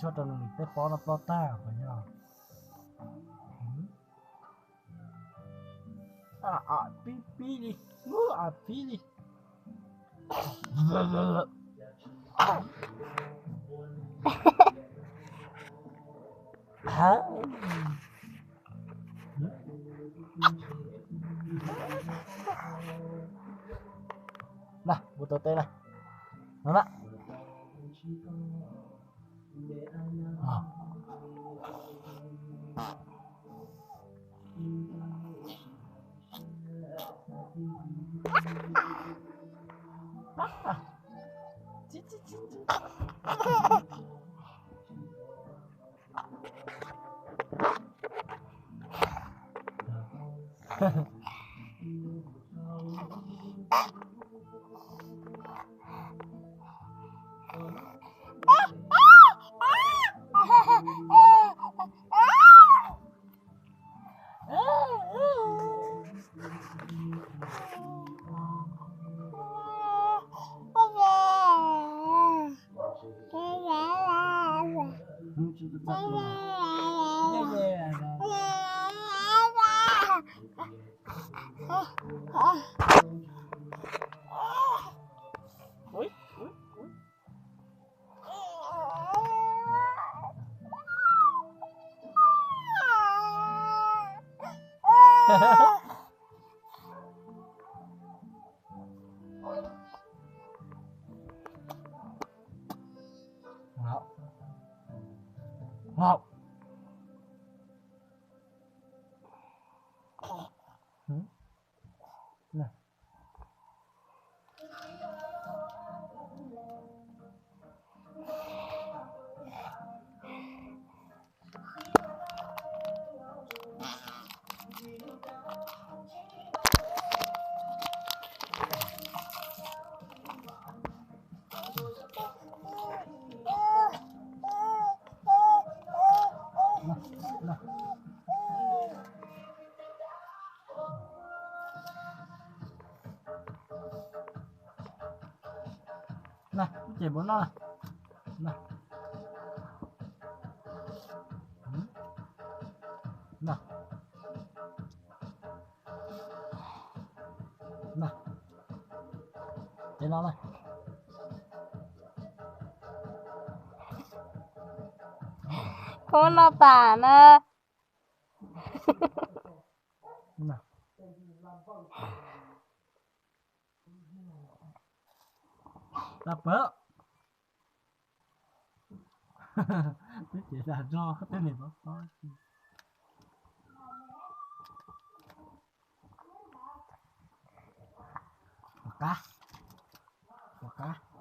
Tso rau nws tej pob no ploj tag puas yog? Pib pib li, a pib li. Na, mus tau teb na. No na. Na, ces npaum no na. Na. Na. Ces no na. Kub noj tas na. Tau pab. Twb ces dag zog tej niam pab pob. Ua qab. Ua qab.